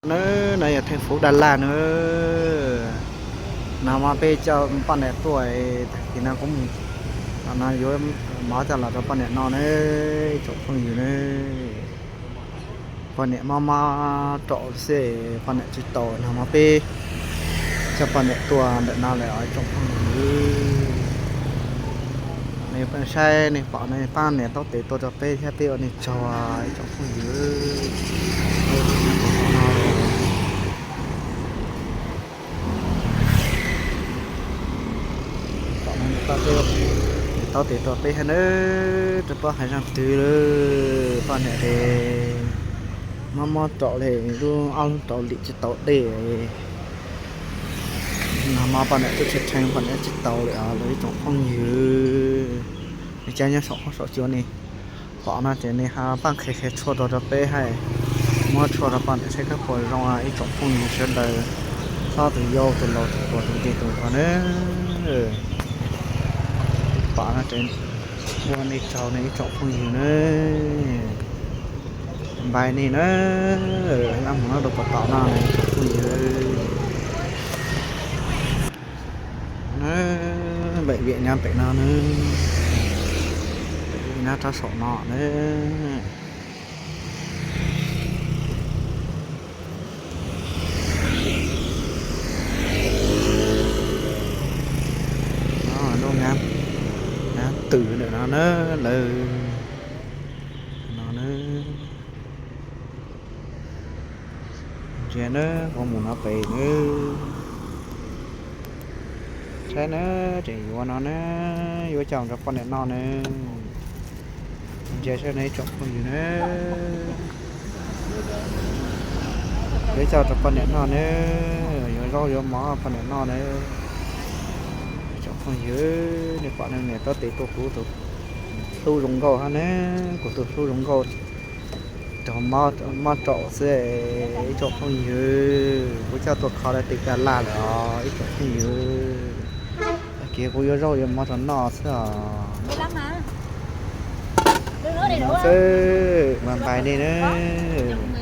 Nawb, no yog theej fuv Daj Laj nawb. Nag hmo peb coj poj niam tuaj, tag kis no kuv mus, no yuav mov coj los rau poj niam noj nawb, ib tsoom phooj ywg nawb. Poj niam mob mob raum xwb, poj niam tsis tau, nag hmo peb coj poj niam tuaj ntawm no lawm os ib tsoom phooj ywg. Nej saib nej pom no pab nias taub tes tuaj rau peb thiab, peb ua nej tsaug ib tsoom phooj ywg. Taub tes tuaj peb thiab nawb, rau pab hais zaj twg lawm, poj niam es mob mob raum li, lub ob lub raum lim tsis tau dej. Nag hmo poj niam twb tshee tshee, poj niam tsis tau li os ib tsoom phooj ywg. Nej caij nyob saum huab saum cua ne, pom no ces nej ho pab qhia qhia tshuaj rau rau peb hais, muab tshuaj rau poj niam saib kab puas zoo ib tsoom phooj ywg sawv daws, txhob tus yau tus laus tus tuav tus nce tus nrog nawb. Pom no ces ua nej tsaug nej ib tsoom phooj ywg nawb. Npais nej nawb, mus no rau tom tom no ib tsoom phooj ywg. Npais vim nyob pem no nawb, pem vim nyob rau saum no nawb. Lub ngab twm ntawm no na lawm. No na, ntsia na, kuv mus no pem nawb. Saib na, tseem yuav no na, yuav coj rau poj niam noj na. Ntsia saib na ib tsoom phooj ywg na, yuav coj rau poj niam noj na, yuav zaub yuav mov poj niam noj na. Ib tsoom phooj ywg, nej pom nej nias taub tes tuaj kuv tus hlub zoo nkauj hab na, kuv tus hlub zoo nkauj raug mob raum xwb ib tsoom phooj ywg, kuv coj tuaj kho rau tim Daj Laj lawm os ib tsoom phooj ywg. Tag kis kuv yuav zaub yuav mov rau noj xwb os. Xwb mas npais nej nawb.